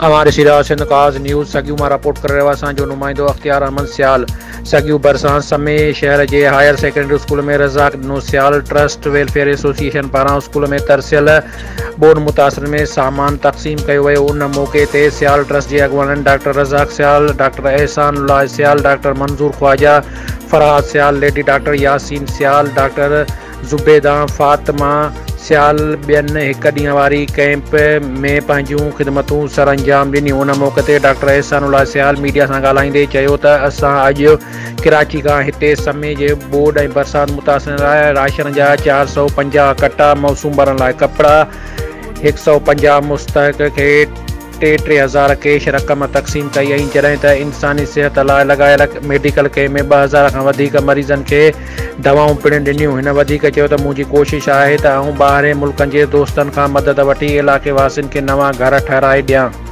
اوهان ڏسي رهيا آهيو سنڌ ڪاز نيوز سڳيون مان رپورٽ ڪري رهيو آهي اسان جو نمائندو اختيار احمد سيال سڳيون ڀرسان سمي شهر جي higher secondary school ۾ Razzaq Dino Sial trust welfare association پاران اسڪول ۾ ترسيل ٻوڏ متاثرن ۾ سامان تقسيم ڪيو ويو ان موقعي تي سيال ٽرسٽ جي اڳواڻن doctor Razzaq Sial doctor Ehsan Ullah Sial doctor Manzoor Khawaja Farhad Sial lady doctor Yasin Sial doctor Zubaida Fatima Sial ٻين هڪ ڏينهن واري ڪئمپ ۾ پنهنجون خدمتون سرانجام ڏنيون. ان موقعي تي ڊاڪٽر احسان الله سيال ميڊيا سان ڳالهائيندي چيو ته اسان اڄ ڪراچي کان هتي سمي جي ٻوڏ ۽ برسات متاثرين لاء راشن جا 450 ڪٽا، موسوم ٻارن لاء ڪپڙا، 150 مستحق کي ٽي 3000 ڪيش رقم تقسيم ڪئي ۽ جڏهن ته انساني صحت لاء لڳايل ميڊيڪل ڪئمپ ۾ 2000 کان وڌيڪ مريضن کي دوائون پڻ ڏنيون. هن وڌيڪ چيو ته منهنجي ڪوشش آهي ته آئون ٻاهرين ملڪن جي دوستن کان مدد وٺي علائقي واسين کي نوان گهر ٺهرائي ڏيان.